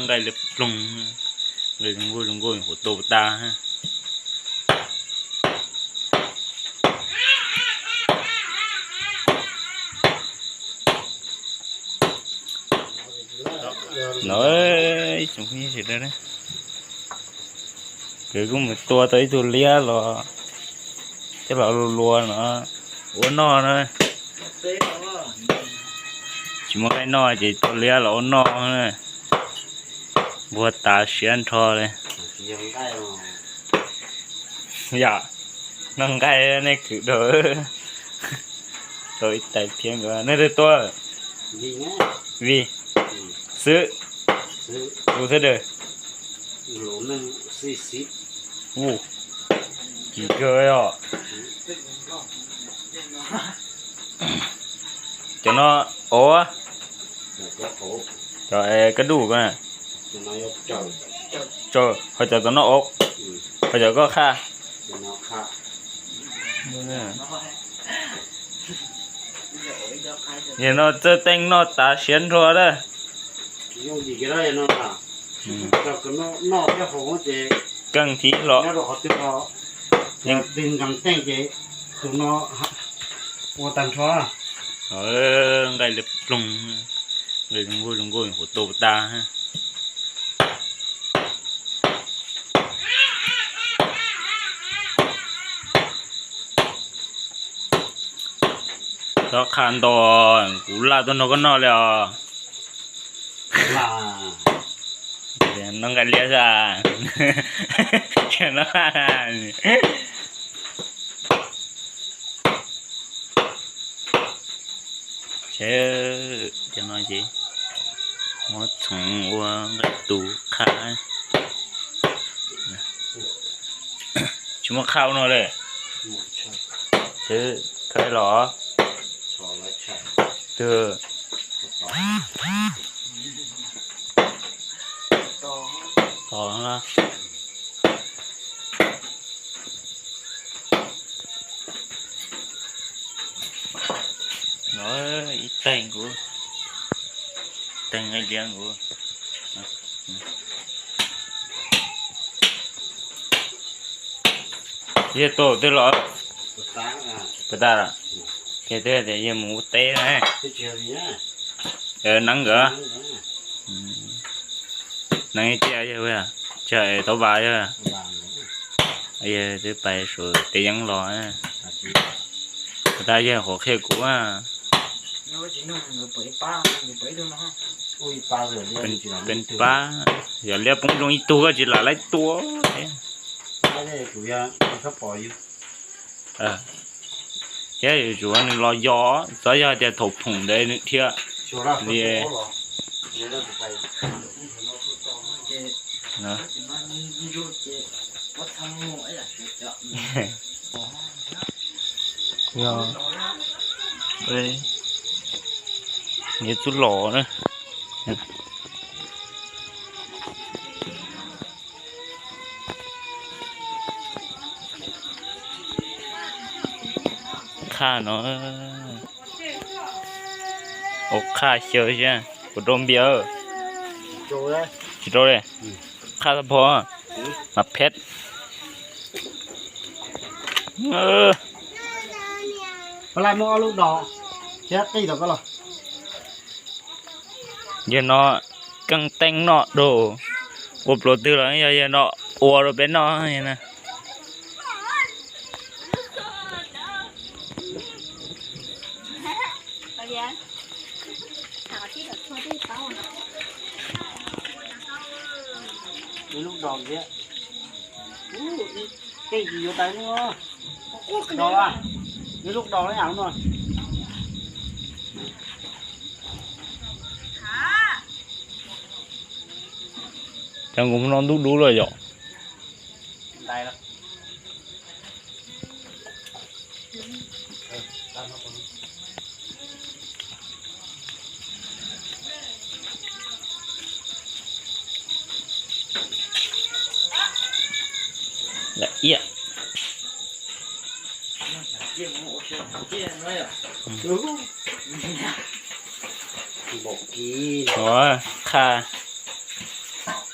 Nqaij liab ploog, nqaij zoo nkauj zoo nkauj hauv tau tas. No, kwv kuj mus tua tau ib tug liab los coj los luas luas no ua noj na. Tsis muaj nqaij noj ces tua liab los ua noj na. Nquag tas siab nrho li. Yog, noj nqaij nej kwv rau. Tau ib tais phiab nkawd, nej twg tuaj? Vij xwb. Kuv xwb daws. U, kim kawg os. Cov no ov, cov kab duj ko na. Ho cov tom no ov, ho cov koj qha. Yog no txawj teej noj tas siab nrho lawm. Keej thiab los nqaij liab ploog, nqaij zoo nkauj zoo nkauj hauv tau tas. Txhob qha nto, kuv laj tuaj nrog koj noj li os. Noj nqaij liab xwb. Ces cov no ces muab txhoov ua nqaij tus qha. Tsis muaj qha ua no li. Twb khaws los. Twb tos na. No ib teeg kuv, teeg nqaij liab kuv. Yog tus twg los? Puas tas lawm? Ces twb tias yog mus ua teb na. Neeb nkawd, neeb ib tiaj yog, tsis tau vas yog, yog twb pais suav teb yeeb los. Puas tas yog qhuav qhia kuv. Peb pab, yog liab poob zoo ib tug koj tsis lam laib tua. Thiab yuav tsum nws los yos, txhob yog tias thaum phoom ntawd nws dhia li. Yog, nws txuj los na. Qha no, ua qha xyaw thiab, kuv rau npias. Tsis rau li, qha tag pho, mas phem. Yog no keej teej noj dua, ua plaub twg los yog yog no ua rau peb noj na. Cas kuv no ntub dub lawm yom? Qha,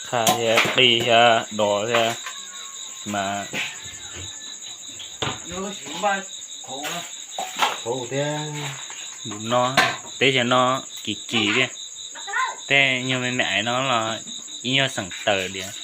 Qha thiab qij thiab dov thiab mas. Tus no, teb chaws no kim kim thiab. Tej nyuag me me aiv no los ib nyuag xeem tawm diam.